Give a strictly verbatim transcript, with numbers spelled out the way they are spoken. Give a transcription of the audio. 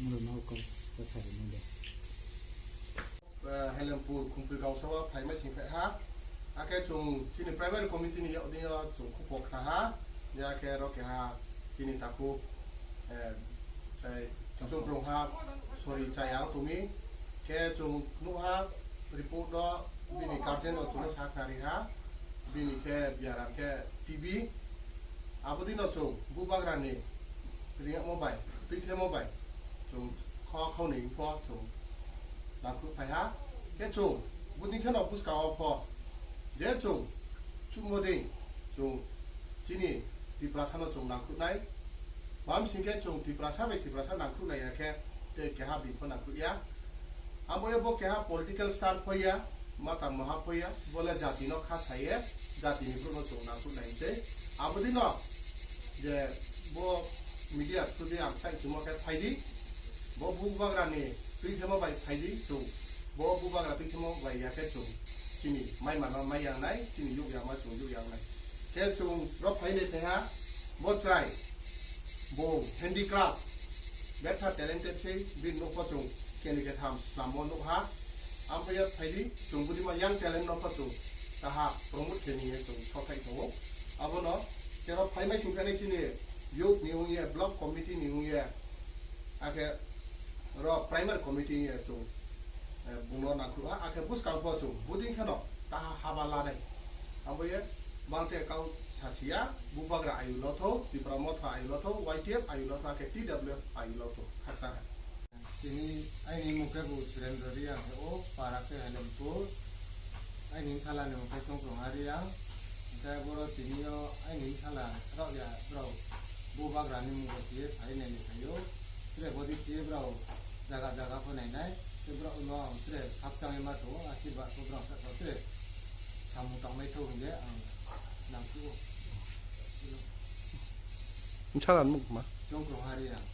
Murano kok kasari mung de. Eh, Helempur Khumpui Gausao phaimai sing phai ha. Ake chung chini primary committee ni yakni o chung khupo khna ha. Ya ke ro ke ha chini takhuk, eh, tei chukroha sori chayang tumi. Ke chung nuha report do bini guardian o chung saknari ha. Bini ke biaram ke T B. Abodino chung bubagrani ringmo bai, tuithemo bai, chung kho khoni pho chung nangkuk phai ha. Khe chung budin kheno buskang o pho je chung chukmoding chung chini Tiprasano chung nangkuknai. Mam singkhe chung Tiprasa bai Tiprasa nangkuknai ya khe tei keha bipho nangkuk ya. Abo bo keha political stand pho ya, mata maha pho ya, bole jati no kha saye, jati ni bru no chung nangkuknai se. Abodino je bo media thudi ang sai chimo khe phaidi, bo bubagra ni tuithemo bai phaidi chung, bo bubagra tuithemo bai ya khe chung chini mai mano mai yang nai, chini yuk yang ma chung yuk yang nai. Khe chung ro phainai thaiha bo chrai, bo handicraft, betha talented se, bini nokho chung keni ketham slamo nukha. Amphaya phaidi chung budima young talent no pha chung taha promote khe niye chung sothai tongo. Abono kero phaimai singkani chini youth ni wngye, block committee ni wngye, akhe ro primary committee wngye chung, eh, bungno nangkukha, akhe buskang pho chung budin kheno taha haba lanai. Amboye bangte kau sasia, bubagra ayu lotho, Tipra Motha ayu lotho, Y T F ayu lotho, akhe T W F ayu lotho, khaksa hai. Tini aini mung khe bo Surendra Reang khe o para khe Helempur. Aini bwsala ni mung khe Chongkrong Reang. Hwnkhe boro tini o aini bwsala rok ya borok bubagra ni mung bo twi phai nai ni phaio. Tere bodi twi borok jaga jaga pho nai nai. Tei borok no tere khakchangwi ma tongo, asirwad khe borok saka tere samung tangmai thok hwnkhe ang nangkukgo. Bwsala ni mung ma? Chongkrong Reang.